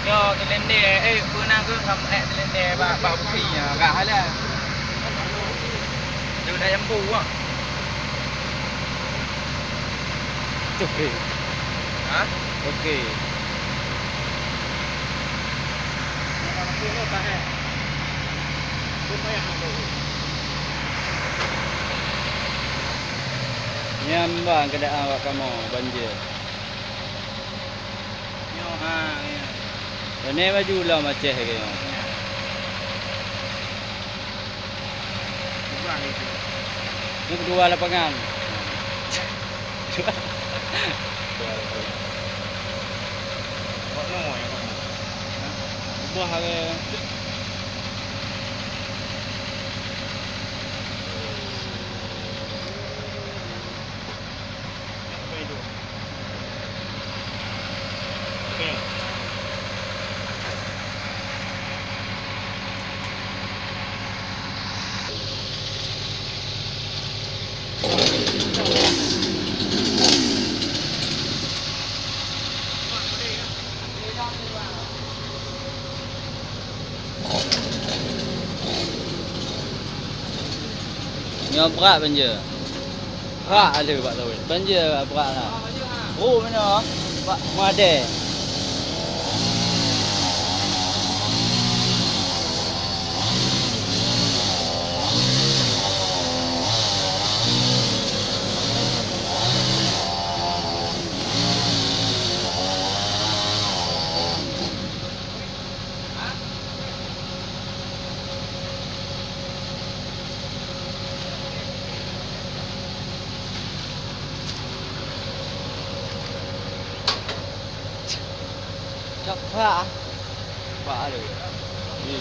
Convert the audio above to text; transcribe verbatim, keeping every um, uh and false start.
Nyoe teulendeh, eh, peue na keuh, sampoe teulendeh bak, bak bukri nyan, agak halai. Nyoe dah jambu, ah. Oke. Hah? Oke. Nyan ban keuadaan awak kamoe, banjir. Nyoe, ha, ya. Ini baju lom Aceh ke? Ya. Ubah itu. Ini kedua lapangan. Kok no, ya, kok no? Ubah ke? Nyoe brat banjir. Brat ada bak tawet. Banjir brat na. Oh, mana? Bak Madé. Cok pha. Pha lé. Ni.